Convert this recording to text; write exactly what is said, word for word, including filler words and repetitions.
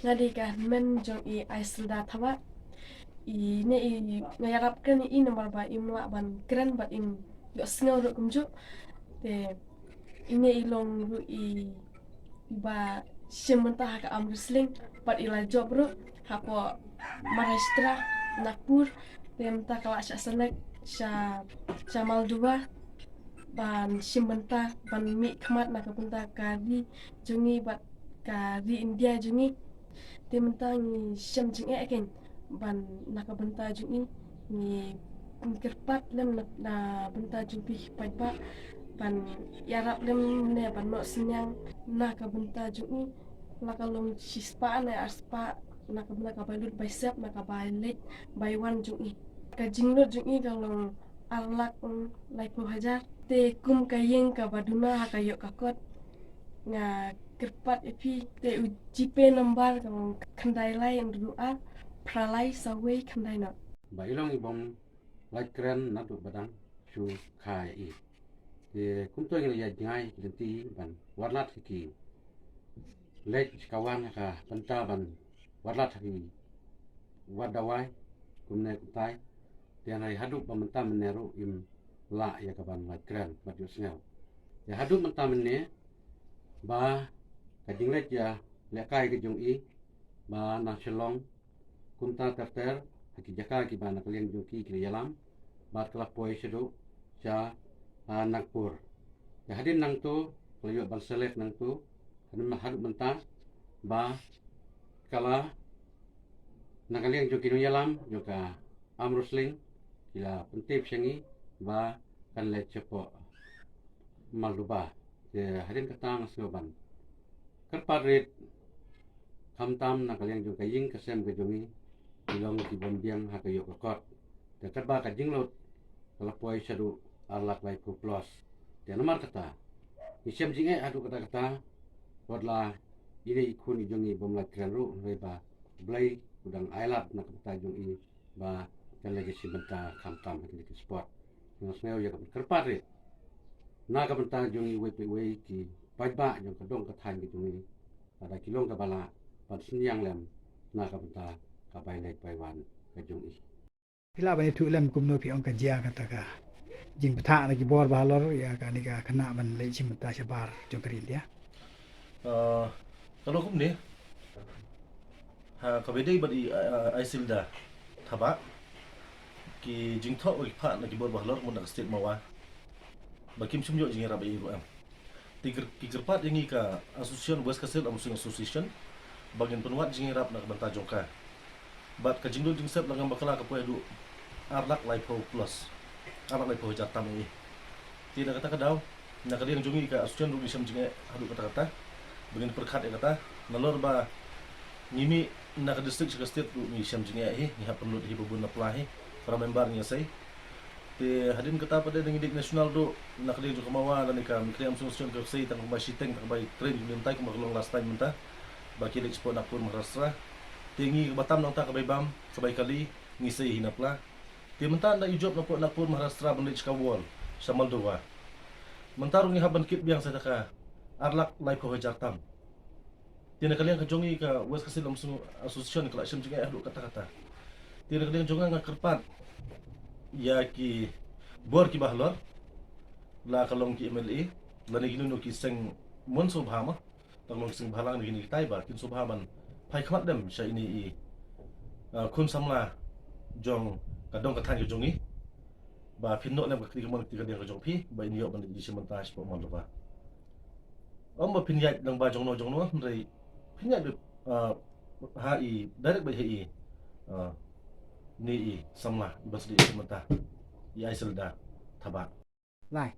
Nga dei ka hynmen jong i Isilda Thabah. I ne i nga ïarap kren i namar ba im lah ban kren bad im ïohsngew ruh kumjuh. Te i ne i long ruh i ba shim bynta ha ka arm wrestling bad i la jop ruh hapoh Maharashtra, Nagpur. Te mynta ka la shah select sha sha Moldova ban shim bynta ban mih khmat na ka bynta ka ri jong i bad ka ri India jong i. Te mynta ngi shem jingeh kein ban na ka bynta jong i, ngi kyrpad lem na, na bynta jong phi paidbah ban ïarap lem ne ban noh synñiang na ka bynta jong i. La ka long shispah ne arspah na ka bynta ka bai lut bai sep na ka bai leit bai wan jong i. Ka jinglut jong i ka long ar lak, mm, laiphew hajar. Te kum ka ïing kaba duna ha ka ïoh ka kot, nga kyrpad ïa phi te u GPay number ka long khyndai lai hynriew ar phra lai saw wei khyndai noh. Ba i long i bym lait kren naduh ba dang shu kha ïa i. Te kumto ngi la ïa jngai ki lynti ban wad lad ha ki leit ka wan ha ka bynta ban wad lad ha ki wad dawai kumne kumtai. Te hynrei haduh ba mynta mynne ruh im lah ïa ka ban lait kren bad ïohsngew. Te haduh mynta mynne ba ka jingleit ïalehkai ka jong i ba na Shillong kumta ter ter ha ki jaka kiba na ka liang jong ki ki la ïalam bad ka la poi shaduh sha, ah, Nagpur. Te hadien nangto ka la ïoh ban select nangto, hadien haduh mynta ba ka la na ka liang jong ki nongïalam jong ka arm wrestling ki la pyntip sha ngi ba kan leit shapoh Moldova. Te hadien kata nga sngew ban kyrpad rit khamtam na ka liang jong ka ïing ka sem ka jong i, ki long ki bym biang ha ka ïoh ka kot. Te katba ka jinglut ka la poi shaduh ar lak laiphew plus. Te namar kata ngi shem jingeh haduh katta katta. Wat la ine i khun i jong i bym lait kren ruh hynrei ba U Blei u dang ai lad na ka bynta jong i ba kan leit shim bynta khamtam ha kine ki sport. Nga sngew ïa ka ban kyrpad rit na ka bynta jong iwei pa iwei ki paidbah jong ka dong ka thaiñ ka jong i, lada ki long kaba lah ban synñiang lem na ka bynta ka bai leit bai wan ka jong i. Phi lah ban ïathuh lem kumno phi ong ka jia kata ka jingbthah na ki bor ba halor ïa kane ka khynnah ban leit shim bynta shabar jong ka ri India? Ah, ka long kumne. Ha kaba ïadei bad i, ah, Isilda Thabah, ki jingthoh ba ki phah na ki bor ba halor mut na ka state Mawa ba kim shym ïoh jingïarap ei ruh em. Te ki kyr-, ki kyrpad ïa ngi ka Association West Khasi Hills Arm Wrestling Association ba ngin pynwad jingïarap na ka bynta jong ka. Bad ka jinglut jingsep la ngam bakla ka poi haduh ar lak laiphew plus, ar lak laiphew hajar tam ei. Te na kata ka daw na ka liang jong ngi ka Association ruh ngi shem jingeh haduh katta katta ba ngin pyrkhat ïa kata. Nalor ba ngi mih na ka district sha ka state ruh ngi shem jingeh hi, ngi hap pynlut hi ba bun na pla hi, para member ngi ïa sei. Te hadien kata pat de ngi dik national ruh na ka liang jong ka Mawa lane ka Mynkneng Arm Wrestling Association ka sei tang ba shiteng tang ba i train kumne mynta kumba ka long last time mynta ba ki leit shapoh Nagpur Maharashtra. Te ngi kaba tam nangta ka bai bam ka bai kali ngi sei hi na pla. Te mynta ynda i jop napoh Nagpur Maharashtra ban leit sha ka World sha Moldova, mynta ruh ngi hap ban kit biang sa da ka ar lak laiphew hajar tam. Te na ka liang ka jong ngi ka West Khasi Hills Arm Wrestling Association ka la shem jingeh haduh katta katta. Te na ka liang jong nga nga kyrpad ïa ki bor kiba halor, la ka long ki MLA lane kino kino ki seng mon sngewbha ma, tang long ki seng bhalang ne kine kitai ba kin sngewbha ban phai khmat dem sha ine i, ah, khun samla jong ka dong ka thaiñ ka jong ngi ba phin noh lem ka kti kamon kti kadiang ka jong phi ba in ïoh ban leit shim bynta shapoh Moldova. Ym ba phin ïaid lang ba jongno jongno hynrei phin ïaid beit, ah, ha i direct beit ha i, ah, ne i samla i ban sa leit shim bynta, i Isilda Thabah. Lai.